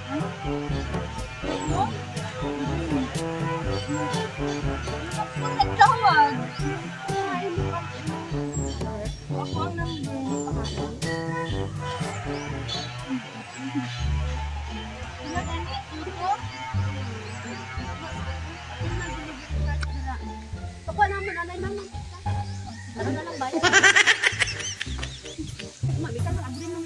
No? Ako nagtawag. Ako ang number. Sila gani, tuto. Pakuha naman, anay ma'am. Ano na lang ba? Mami ka abri mo.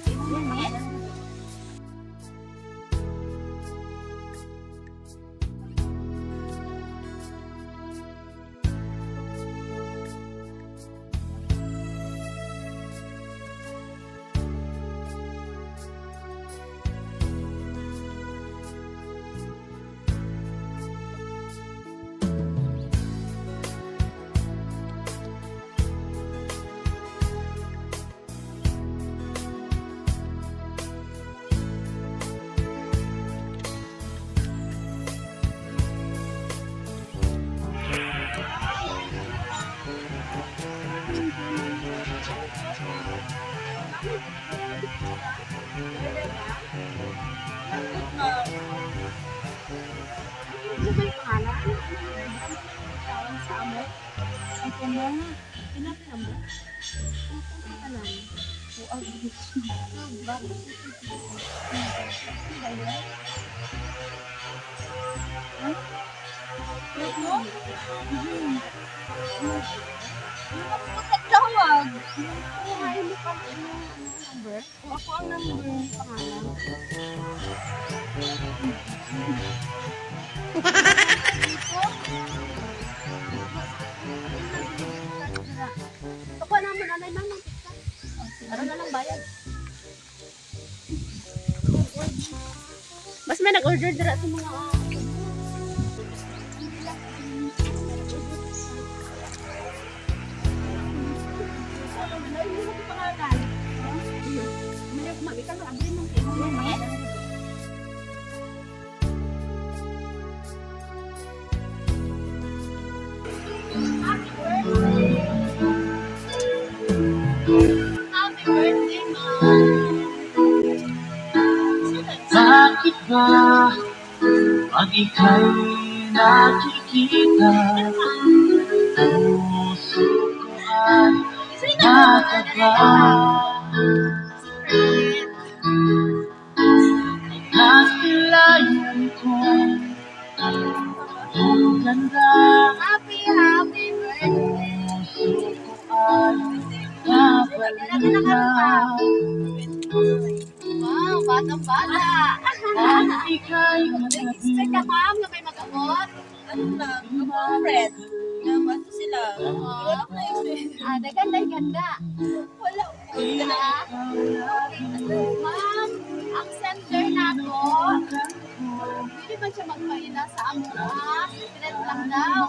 Ano ba yung pangalan? Tawag sa amo? Ako na. Pinapin mo? Pupunta ka lang. Buag. Bakit? No? Ako nagtawag. Kuhain mo pa ang number? O ako ang number. Pangalan? Dito. Pakuha naman, anay ma'am. Ano na lang bayad? Mas may nag-order dira sa mga Happy birthday, ma'am. Bakit ba pag ika'y nakikita, puso ko ay nakaba? Nasilayan ko ang ganda, Happy, happy birthday. puso ko ay nabaliw na. Wow, batang bata. Pag ika'y katabi, Expect ka, ma'am, na may mag-abot. Ano lang, mga friend. Nga, mato sila. Wala ko na expect. Ah, ganda, ganda. Wala ko. Ah, ma'am, ang sender nato, pwede ba siya magpaila sa amo ha? Secret lang daw.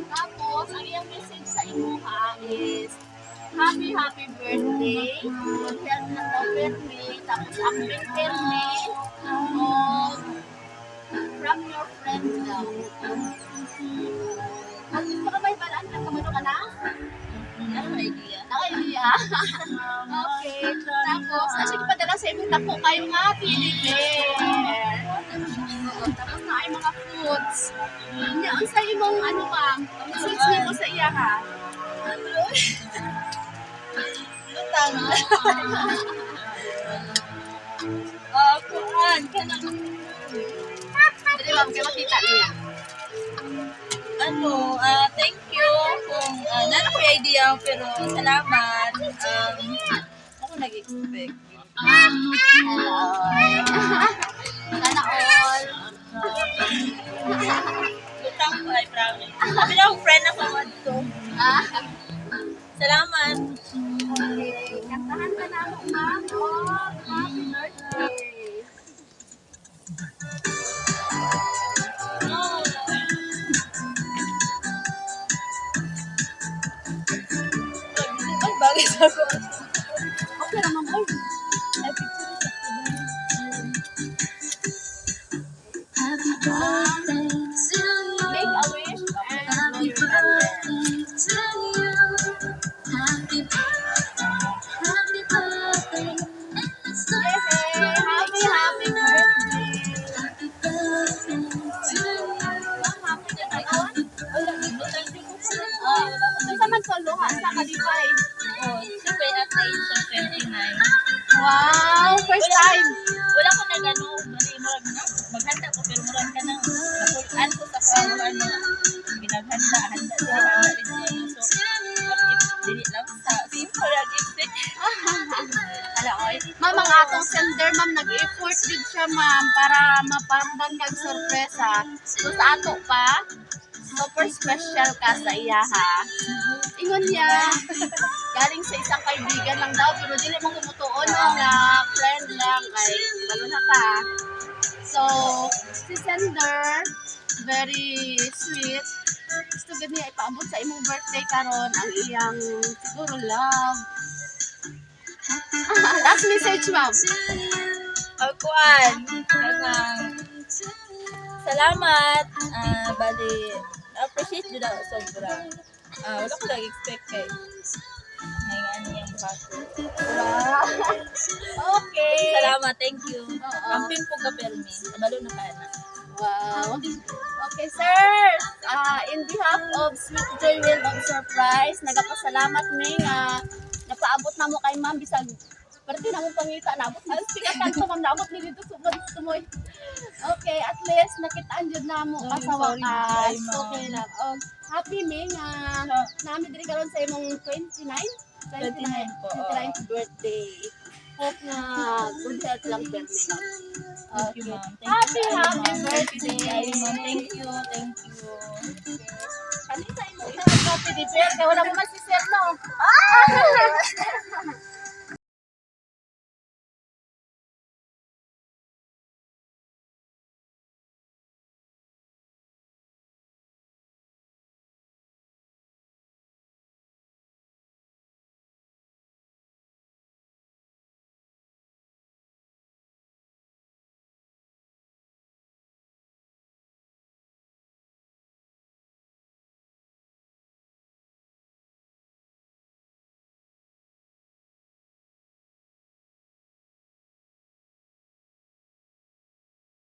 Tapos, ang iyang message sa imuha is, "Happy, happy birthday. Good health na daw pirmi. Tapos, ang pirmi, o from your friend daw." At gusto ka ba ibalaan ka kamano ka na? Ano idea? Naka-idea? Okay. Tapos, sige, padala sa inyo na po kayo nga, teddy bear. Oo, tapos na ay mga foods. Nya, unsa imong ano, ma'am? Message niyo mo sa iya ha? Lutang. Ah, kuan kanang Dili, ma'am, kay makita niya. Ano, thank you kung nana ko yung idea pero salamat. Ako nag-expect. Hello. Sana all. Lutang ko ay promise. Sabi na akong friend ako to. Ah, Salamat. okay. Kantahan ka na mo, ma'am. Oh, happy birthday. Oh. Ay, bagay sa ako. Okay ra, ma'am. Oy. Ay, picture sa Happy birthday to you. Make a wish and blow Happy your candle. birthday to you. Happy birthday, happy birthday. And it's Yay! Happy, happy birthday! murag ano, bali murag na maghanda ko pero murag ka nang napulaan ko sa kuang ano, ginaghanda, handa dili, handa dili ano. So, what if dili lang sa simple lang if Ala, oy. Ma'am, ang atong sender, ma'am, nag-effort jud siya, ma'am, para maparamdam kag sorpresa. So, sa ato pa, super special ka sa iya, ha? Ingon niya, galing sa isang kaibigan lang daw, pero dili mo kumutuon, no, nga friend lang, kay balo na ta. So, si sender, very sweet. Gusto gud niya ipaabot sa imong birthday karon ang iyang siguro love. Last message, ma'am. Oh, kuan. Kanang salamat. Ah, bali appreciate jud ako sobra. Ah, wala ko lang expect kay ngayon ano yung buhat. Okay. Salamat, thank you. Oo. Amping po ka permi. Kabalo na ka na. Wow. Okay, sir. Ah, in behalf of Sweet Joy World of Surprise, nagapasalamat mi nga napaabot na mo kay ma'am bisag parte na mo pangita naabot na sikat to ma'am, naabot ni dito sumod tumoy. Okay, at least nakitaan jud na mo ka Sorry, sa sorry, wakas. ma'am. Okay lang. Oh, happy mi nga nami diri karon sa imong 29 29 po, oo. 29th birthday. Hope nga good health lang permi. Thank you, ma'am. Thank Happy, you, happy ma'am. birthday. Thank you, ma'am. Thank you, thank you. Kanina imo isang coffee di Kaya wala mo man si Sir, no? Ah!